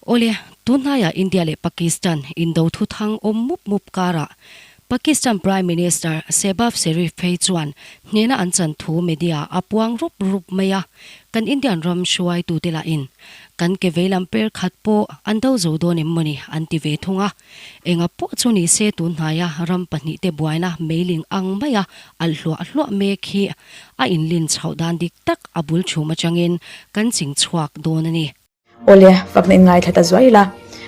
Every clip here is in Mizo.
Awle, tunhnaiah India leh Pakistan indo thuthang awm mup mup karah Pakistan Prime Minister Shehbaz Sharif phei chuan hnena an chan thu media a puang rup rup mai a, kan Indian ram hruaitute lahin kan ke veilam per khat pawh an do zo dawn em mawni an ti ve thung a. Enga pawh chu ni se tunhnaia ram pahnihte buaina meiling ang maia alh hluah hluah mek hi a inlin chhoh dan dik tak a bul chhum atangin kan ching chhuak dawn a ni. Awle, fakna in ngaithla ta zuai ila.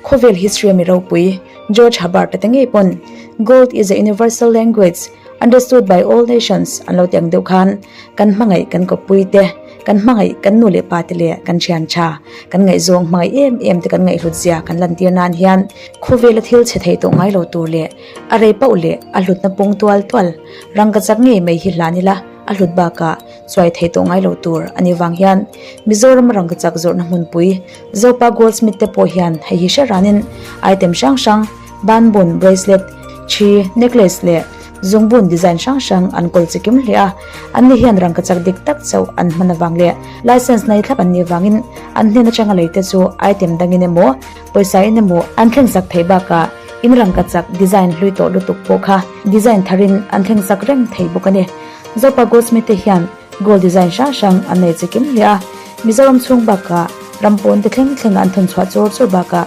Khawvel history a mi ropui, George Hubbard a te ngei pawn, Gold is a universal language, understood by all nations an lo ti ang deuh khan, kan hmangaih kan kawppui te, kan hmangaih kan nu leh pa te leh kan thian tha, kan ngaihzawng hmangaih em em te kan ngaihhlut zia kan lantir nan hian khawvela thil chhe thei tawh ngai lo tur leh a rei pauh leh a hlutna pung tual tual rangka chak ngei mai hi hlan ila a hlut bakah Chuai thei tawh ngai lo tur a ni vang hian Mizoram rangkachak zawrhna hmunpui Zopa Goldsmith te pawh hian hei hi hre ranin item hrang hrang banbun, bracelet, thi, necklace leh zungbun design hrang hrang an kawl chikim hle a. Anni hian rangkachak dik tak chauh an hman avang leh license nei thlap an nih vangin an hnen atanga lei te chu item dangin emaw pawisa in emaw an thlengsak theih bakah in rangkachak design hlui tawh lutuk pawh kha design tharin an thlengsak reng thei bawk a ni. Zopa Goldsmith te hian gold design hrang hrang an nei chikim hle a, Mizoram chhung bakah ram pawn te thleng thleng an thawn chhuah chur chur bakah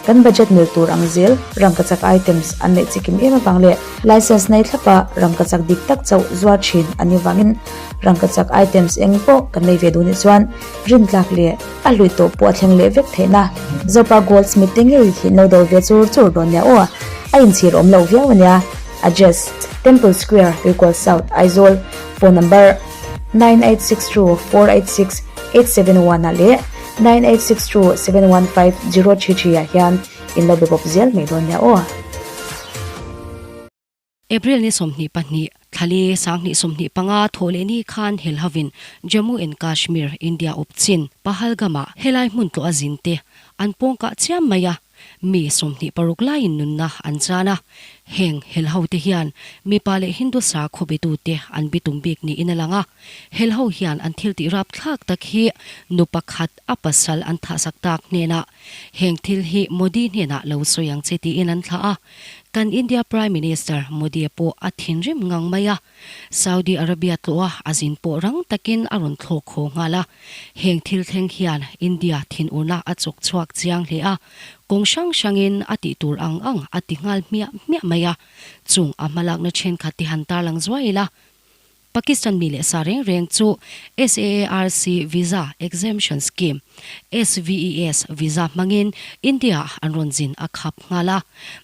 kan budget mil tur ang zel rangkachak items an neih chikim em avang leh license nei thlapa rangkachak dik tak chauh zuar thin an ni vangin rangkachak items eng pawh kan nei ve duh nih chuan rintlak leh a hlui tawh pawh a thleng leh vek theihna Zopa Goldsmith te ngei hi no do ve chur chur dawn nia aw, a inchhir awm lo viau ania. Address, Temple Square, Tuikual South, Aizawl, Phone number, 9862 486 871 ah leh 9862 715 033 ah hian in lo be bawp zel mai dawn nia aw. April ni 22, thlali 2025 thawh leh ni khan helhovin Jammu and Kashmir, India awpchin Pahalgam-ah helai hmun tlawh a zin te an pawngkah chiam mai a. Mi 26 laiin nunna an chan a, heng helho te hian mipa leh Hindu sakhaw betute an bitum bik niin a lang a. Helho hian an thil tih rapthlak tak hi nu pakhat a pasal an thahsak tak hnenah heng thil hi Modi hnenah lo sawi ang che tiin an thlah a. Kan India Prime Minister Modi-a pawh a thinrim ngang mai a. Saudi Arabia tlawha a zin pawh rang takin a rawn thlawk haw nghal a. Heng thil thleng hian India thinurna a chawk chhuak chiang hle a, kawng hrang hrangin a tih tur ang ang a ti nghal hmiah hmiah mai a. Chung a hmalakna thenkhat te han tarlang zuai ila, Pakistan mi leh sa reng reng chu SAARC Visa Exemption Scheme, SVES, visa hmangin India-ah an rawn zin a khap nghal a.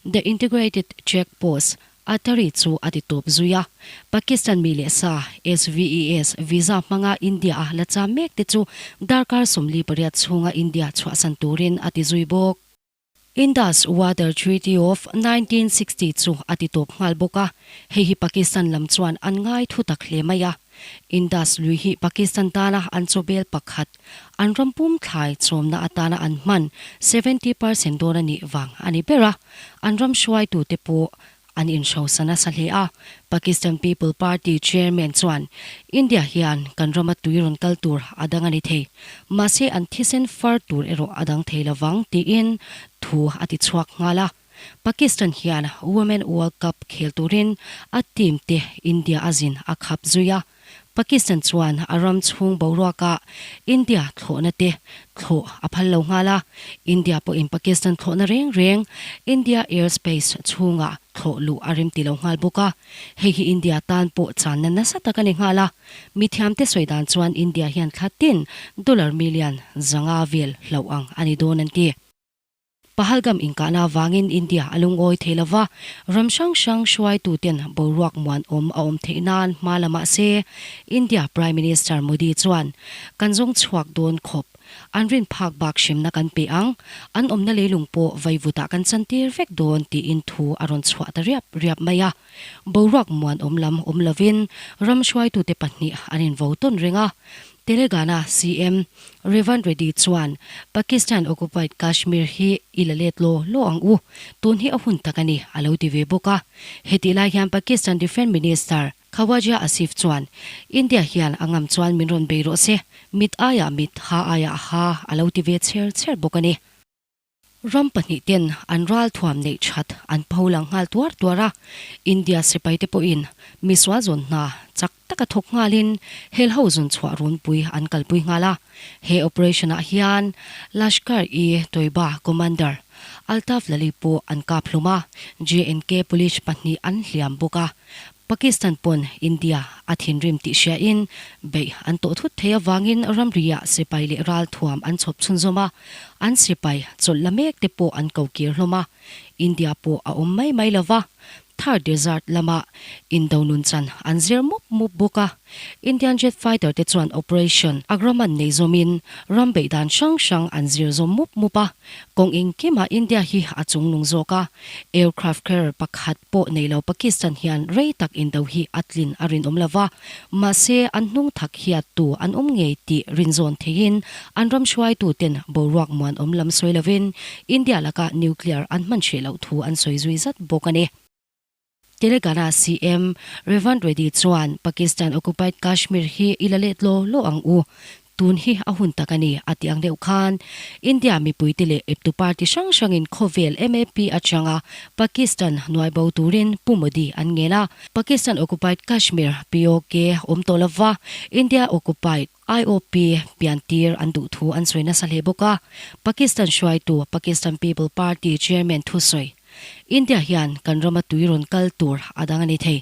The Integrated Check Post, Atari chu a ti tawp zui a, Pakistan mi leh sa, SVES, visa hmanga India-a la cham mek te chu darkar 48 chhunga India chhuahsan turin a ti zui bawk. Indus Water Treaty of 1960 chu a ti tawp nghal bawk a, hei hi Pakistan lam chuan an ngai thu tak hle mai a. Indus lui hi Pakistan tana an chawbel pakhat, an ram pum thlai chawmna atana an hman 70% dawn a nih vang a ni ber a, an ram hruaitute pawh an inhrosa nasa hle a. Pakistan People Party Chairman chuan, India hian kan rama tui rawn kal tur a dang a ni thei, mahse an thisen far tur erawh a dang thei lovang, tiin thu a ti chhuak nghal a. Pakistan hian Women World Cup khel turin a team te India a zin a khap zui a. Pakistan chuan a ram chhung boruakah India thlawhna te thlawh a phal lo nghal a. India pawhin Pakistan thlawhna reng reng India airspace chhungah thlawh luh a remti lo nghal bawk a. Hei hi India tan pawh channa nasa tak a ni nghal a. Mithiamte sawi dan chuan India hian thla tin dollar million 500 vel hlauh ang a ni dawn an ti. Pahalgam inkahna avangin India a lungawi thei lo va, ram hrang hrang hruaituten boruak muanawm a awm theih nan hma la mah se, India Prime Minister Modi chuan, Kan zawng chhuak dawn khawp. An rin phak bak hremna kan pe ang. An awmna leilung pawh vaivutah kan chantir vek dawn tiin thu a rawn chhuah ta riap riap mai a. Boruak muanawm lam awm lovin ram hruaitute pahnih an invo tawn reng a. Telangana CM Revanth Reddy chuan Pakistan occupied Kashmir hi i la let law law ang u, tun hi a hun tak a ni, a lo ti ve bawk a. Hetih lai hian Pakistan Defence Minister Khawaja Asif chuan India hian a ngam chuan min rawn bei rawh se, mit aiah mit, ha aiah ha, a lo ti ve chher chher bawk a ni. Ram pahnihten an ralthuam neih that an pho lang nghal tuar tuar a, India sipaite pawhin misual zawn hna chak taka thawk nghalin hel ho zawn chhuah runpui an kalpui nghal a. He operation-ah hian Lashkar-e-Toiba commander Altaf Lali pawh an kap hlum a, JNK police pahnih an hliam bawk a. Pakistan pawn India a thinrim tih hriain beih an tawh thut thei avangin ramriah sipai leh ralthuam an chhawp chhunzawm a, an sipai chawlh la mek te pawh an ko kir hlawm a, India pawh a awm mai mai lo va, Thar Desert lama indo nun chan an zir mup mup bawk a. Indian jet fighter te chuan Operation Agraman nei zawmin ram beih dan hrang hrang an zir zawm mup mup a, kawng engkimah India hi a chungnung zawk a, aircraft carrier pakhat pawh nei lo Pakistan hian rei tak indo hi a tlin a rinawm lo va, mahse an hnung thak hiat tu an awm ngei tih rinzawn theihin an ram hruaitu ten boruak muanawm lam sawi lovin India laka nuclear an hman hreh loh thu an sawi zui zat bawk a ni. Telangana CM Revanth Reddy chuan Pakistan occupied Kashmir hi i la let law law ang u, tun hi a hun tak a ni a tih ang deuh khan India mipuite leh eptu party hrang hrangin khawvel MAP atanga Pakistan hnuai bo turin Pu Modi an ngen a, Pakistan occupied Kashmir, POK, awm tawh lova India occupied IOP pian tir an duh thu an sawi nasa hle bawk a, Pakistan hruaitu Pakistan People Party chairman thusawi India hian kan rama tui rawn kal tur a dang a ni thei.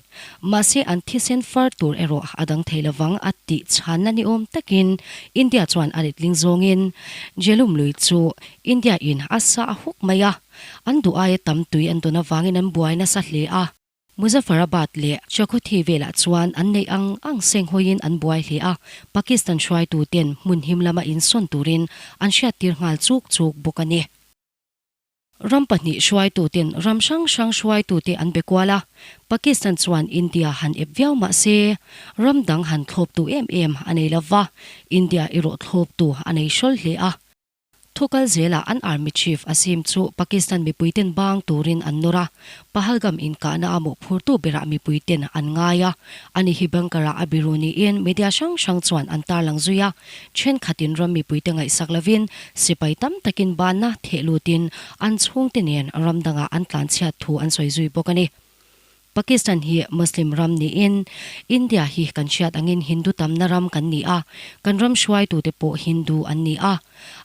Mahse an thisen far tur erawh a dang thei lovang a tih chhanna ni awm takin India chuan a letling zawngin Jhelum lui chu India in a sa a huk mai a, an duh aia tam tui an dawn avangin an buai nasa hle a. Muzaffarabad leh Chakhothi velah chuan an neih ang ang seng hawiin an buai hle a, Pakistan hruaituten hmun him lama insawn turin an hriattir nghal chuk chuk bawk a ni. Ram pahnih hruaituten ram hrang hrang hruaitute an be kual a, Pakistan chuan India han ep viau mah se, ram dang han thlawptu em em a nei lo va, India erawh thlawptu a nei hrawl hle a. Thukal zelah an army chief Asim chu Pakistan mipuiten bang turin an nawr a, Pahalgam inkahna a mawhphurtu berah mipuiten an ngai a, ani hi bunker-ah a biru niin media hrang hrang chuan an tarlang zui a. Thenkhatin ram mipuite ngaihsak lovin sipai tam takin banna theh lutin an chhungte nen ram dangah an tlanchhiat thu an sawi zui bawk a ni. Pakistan hi Muslim ram niin India hi kan hriat angin Hindu tamna ram kan ni a, kan ram hruaitute pawh Hindu an ni a.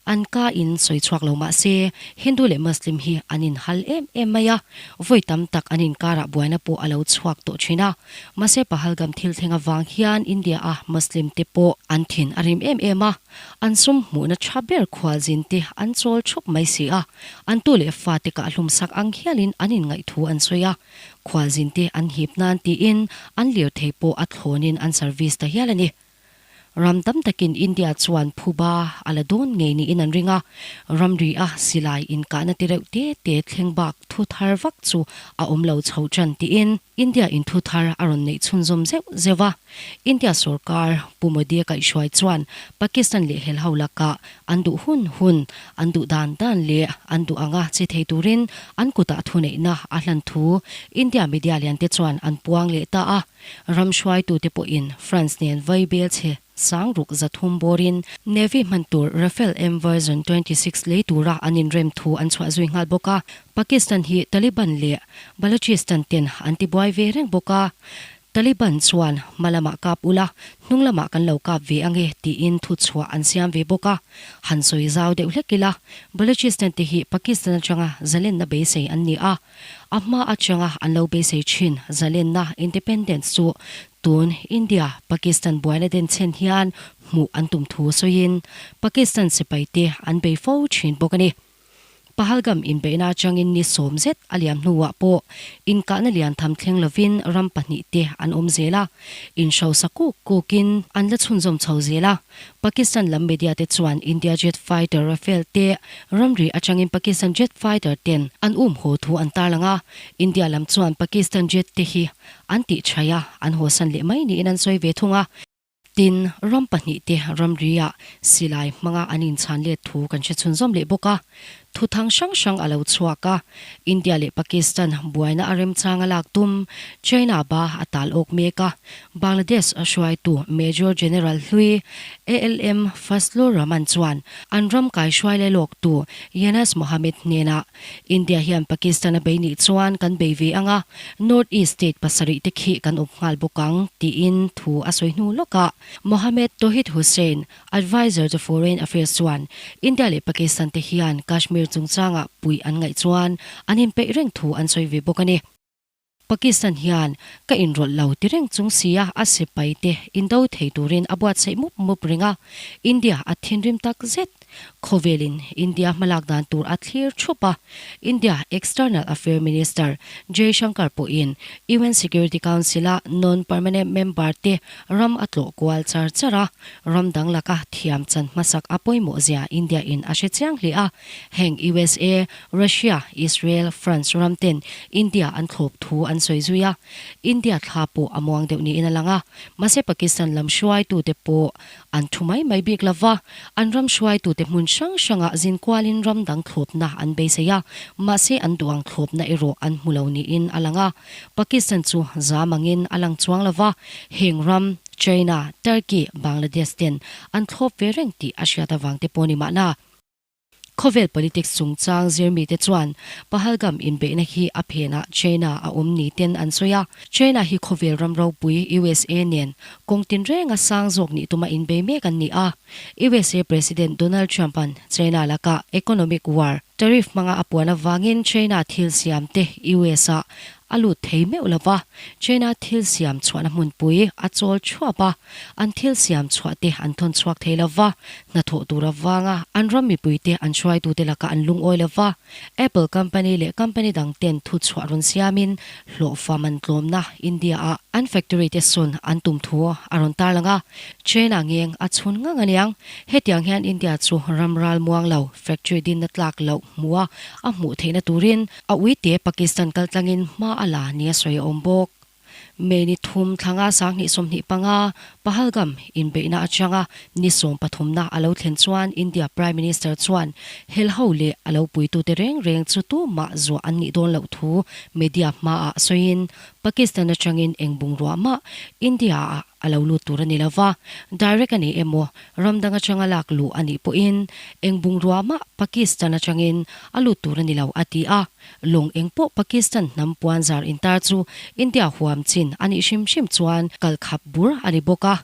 An ka in sawi chhuak lo mah se Hindu leh Muslim hi an inhal em em mai a, vawi tam tak an inkarah buaina pawh a lo chhuak tawh thin a. Mahse Pahalgam thil thleng avang hian India a Muslim te pawh an thin a rim em em a, an sum hmuhna tha ber khualzin te an chawl thup mai si a, an tu leh fa te kah hlum sak ang hialin an inngaih thu an sawi a, khualzin te an hip nan tiin an lirthei pawh a thlawnin an service ta hial a ni. Ram tam takin India chuan phuba a la dawn ngei niin an ring a, ramri a silai inkahna ti reuh te te thleng bak thu thar vak chu a awm lo chho tan tiin India in thu thar a rawn neih chhunzawm zeuh zeuh a. India sorkar Pu Modi-a kaihhruai chuan Pakistan leh helho lakah an duh hun hun, an duh dan dan leh an duh anga che thei turin an kutah thuneihna a hlan thu India media liante chuan an puang leh ta a. Ram hruaitute pawhin France nen vai bel chhe sang ruk 300 bawrin Navy hman tur Rafale M version 26 lei tura an inrem thu an chhuah zui nghal bawk a. Pakistan hi Taliban leh Balochistan ten an tibuai ve reng bawk a. Taliban chuan hma lamah kap ula, hnung lamah kan lo kap ve ange tiin thu chhuah an siam ve bawk a. Han sawi zau deuh hlek ila, Balochistan te hi Pakistan atanga zalenna beisei an ni a. A hma atanga an lo beisei thin zalenna, independence, chu tun India, Pakistan buaina denchhen hian hmuh an tum thu sawiin Pakistan sipaite an bei fo thin bawk a ni. Pahalgam inbeihna atangin ni sawm zet a liam hnuah pawh inkahna lian tham thleng lovin ram pahnihte an awm zel a, inhrosa kuk kukin an la chhunzawm chho zel a. Pakistan lam media te chuan India jet fighter Rafale te ramri atangin Pakistan jet fighter ten an um haw thu an tarlang a, India lam chuan Pakistan jet te hi an tih thaih a, an hawsan leh mai niin an sawi ve thung a. Tin, ram pahnih te ramri ah silai hmanga an inchhan let thu kan hre chhunzawm leh bawk a. Thuthang hrang hrang a lo chhuak a, India leh Pakistan buaina a remchang a lak tum China ba a tal awk mek a, Bangladesh a hruaitu Major General hlui ALM Fazlur Rahman chuan an ram kaihruai lai lawktu Yunus Mohammed hnenah India hian Pakistan a bei nih chuan kan bei ve ang a, North East state pasarih te khi kan awp nghal bawk ang, tiin thu a sawi hnu lawkah Mohammed Tohid Hussain, Adviser to Foreign Affairs chuan India leh Pakistan te hian Kashmir chungchangah puih an ngaih chuan an inpeih reng thu an sawi ve bawk a ni. Pakistan hian ka inrawlh lo ti reng chung sia a sipai te indo thei turin a buatsaih mup mup reng a, India a thinrim tak zet. Khawvelin India hmalak dan tur a thlir thup a, India External Affair Minister Jaishankar pawhin UN Security Council-a non-permanent member te ram a tlawh kual char char a, ram dang laka thiam chan hmasak a pawimawh zia India in a hre chiang hle a, heng USA, Russia, Israel, France ram ten India an thlawp thu an sawi zui a, India thla pawh a muang deuh niin a lang a, mahse Pakistan lam hruaitute pawh an thu mai mai bik lo va, an ram hruaitute hmun hrang hrangah zin kualin ram dang thlawpna an beisei a, mahse an duh ang thlawpna erawh an hmu lo niin a lang a, Pakistan chu zam angin a lang chuang lo va, heng ram, China, Turkey, Bangladesh ten an thlawp ve reng tih a hriat avang te pawh ni mahna. Khawvel politics chungchang zirmite chuan Pahalgam inbeihna hi a phenah China a awm ni ten an sawi a. China hi khawvel ram ropui USA nen kawng tinrenga sang zawk nih tuma inbei mek an ni a. USA President Donald Trump-a'n China lakah economic war, tariff hmanga a puan avangin China thil siamte US-ah A lut thei meuh lo va, China thil siam chhuahna hmunpui a chawl thuap a, an thil siam chhuah te an thawn chhuak thei lo va, hnathawh tur avanga an ram mipuite an hruaitute lakah an lungawi lo va, Apple company leh company dang ten thu chhuah rawn siamin hlawhfa man tlawmna India-ah an factory te sawn an tum thu a rawn tarlang a, China ngeng a chhun ngang aniang. Hetiang hian India chu ram ral muang lo, factory dinna tlak loh hmuha a hmuh theihna turin A uite Pakistan kaltlangin hma a la nia sawi a awm bawk. May ni thum thlanga 2025 Pahalgam inbeihna atanga ni sawmpathumna a lo thlen chuan India Prime Minister chuan helho leh a lo puitute reng reng chu tumah zuah an nih dawn loh thu media hmaah sawiin Pakistan atangin eng bungrua mah India-ah a lo lut tur a ni lo va, direct a ni emaw, ram dang atanga lak luh a nih pawhin eng bungrua mah Pakistan atangin a lut tur a ni lo, a ti a. Lawng eng pawh Pakistan hnam puanzar intar chu India huam chin a nih hrim hrim chuan kal khap bur a ni bawk a,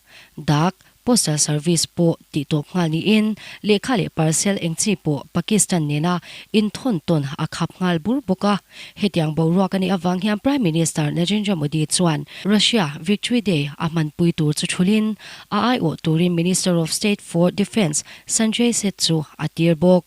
dak Postal service pawh tih tawp nghal niin lehkha leh parcel eng chi pawh Pakistan nena inthawn tawn a khap nghal bur bawk a. Hetiang boruak a nih avang hian Prime Minister Narendra Modi chuan Russia Victory Day a hmanpui tur chu thulin a aiawh turin Minister of State for Defence Sanjay Seth chu a tir bawk.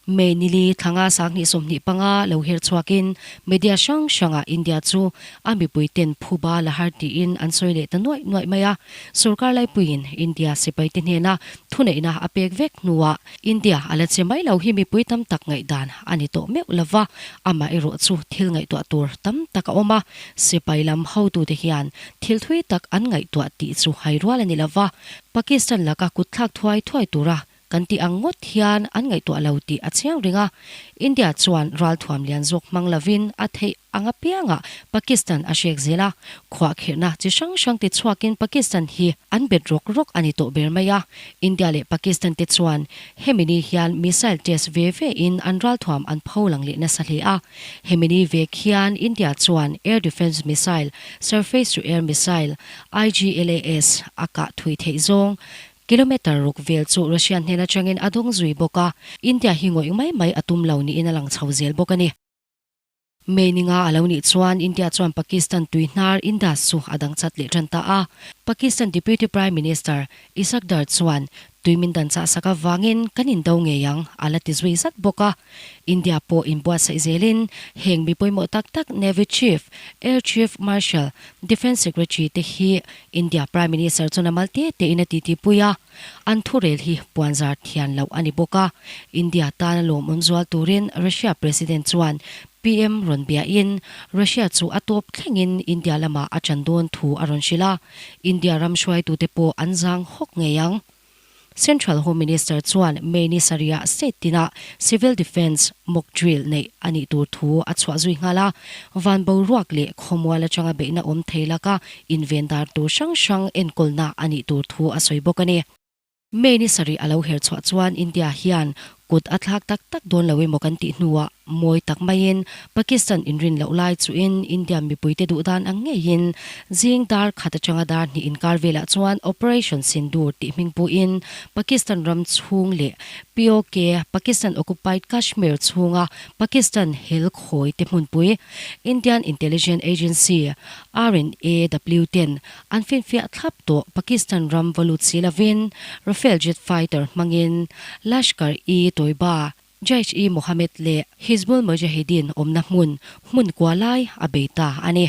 May nili thlanga 2025 lo her chhuakin media hrang hrangah India chu a mipui ten phuba la har tiin an sawi leh ta nuaih nuaih mai a. Sorkar laipuiin India sipaite hnena thuneihna a pek vek hnuah India a la che mai lo hi mipui tam tak ngaihdan a ni tawh meuh lo va, amaherawh chu thil ngaihtuah tur tam tak a awm a, sipai lam hotute hian thil thui tak an ngaihtuah tih chu hai rual a ni lo va, Pakistan laka kutthlak thuai thuai tura Kan tih ang ngawt hian an ngaihtuah lo tih a chiang reng a, India chuan ralthuam lian zawk hmang lovin a theih ang apiangah Pakistan a hrek zel a, khuahkhirhna chi hrang hrang ti chhuakin Pakistan hi an bet rawk rawk a ni tawh ber mai a. India leh Pakistan te chuan hemi ni hian missile test ve ve in an ralthuam an pho lang leh nasa hle a. Hemi ni vek hian India chuan air defence missile, surface to air missile, IGLAS, a kah thui theih zawng Kilometre ruk vel chu Russia hnen atangin a dawng zui bawk a, India hi ngawih mai mai a tum lo niin a lang chho zel bawk a ni. May ni nga a lo nih chuan India chuan Pakistan tui hnar Indus chu a dang chat leh tan ta a. Pakistan Deputy Prime Minister Ishaq Dar chuan tui min dan chah sak avangin kan indo ngei ang a la ti zui zat bawk a. India pawh inbuatsaih zelin heng mi pawimawh tak tak Navy Chief, Air Chief Marshal, Defence Secretary te hi India Prime Minister chuan a mal te te in a titi pui a, an thurel hi puanzar thian loh a ni bawk a. India tana lawmawm zual turin Russia President chuan PM rawn biahin Russia chu a tawp thlengin India lamah a ṭan dawn thu a rawn hrilh a, India ram hruaitute pawh an zang hawk ngei ang. Central Home Minister chuan May ni sarihah state tinah Civil Defence mock drill neih a nih tur thu a chhuah zui nghal a, van boruak leh khawmual atanga beihna awm thei laka inven dar tur hrang hrang enkawlna a nih tur thu a sawi bawk a ni. May ni sarih a lo her chhuah chuan India hian kut a thlak tak tak dawn lo emaw kan tih hnuah mawi tak maiin Pakistan inrin loh lai chuin India mipuite duh dan ang ngeiin zing dar khat atanga dar hnih inkar velah chuan Operation Sindoor tih hming puhin Pakistan ram chhung leh POK, Pakistan Occupied Kashmir chhunga Pakistan hel khawi te hmunpui Indian Intelligence Agency, RNAW, ten an finfiah thlap tawh Pakistan ram va lut si lovin Rafale jet fighter hmangin Lashkar-e-Toiba, Jaish-e-Mohammed leh Hizbul Mujahideen awmna hmun hmun kua lai a bei ta a ni.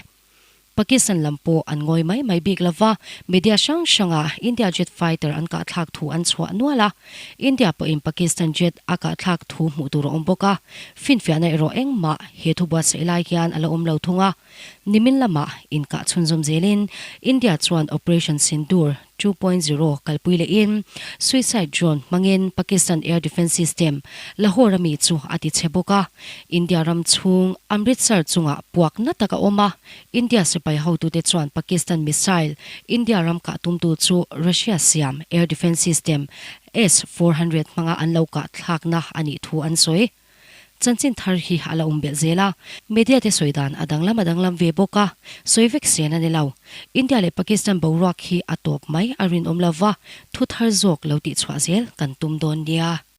Pakistan lam pawh an ngawi mai mai bik lo va, media hrang hrangah India jet fighter an kahthlak thu an chhuah nual a, India pawhin Pakistan jet a kahthlak thu hmuh tur a awm bawk a, finfiahna erawh engmah he thu buatsaih lai hian a la awm lo thung a. Nimin lamah inkah chhunzawm zelin India chuan Operation Sindoor 2.0 kalpui lehin suicide drone hmangin Pakistan Air Defence System Lahore a mi chu a ti chhe bawk a. India ram chhung Amritsar chungah puak na tak a awm a, India sipai hotute chuan Pakistan missile India ram kah tumtu chu Russia siam Air Defence System S-400 hmanga an lo kah thlakna a nih thu an sawi. Chanchin thar hi a la awm belh zel a, media te sawi dan a danglam a danglam ve bawk a, sawi vek sen a ni lo. India leh Pakistan boruak hi a tawp mai a rinawm lo va, thu thar zawk lo tihchhuah zel kan tum dawn nia.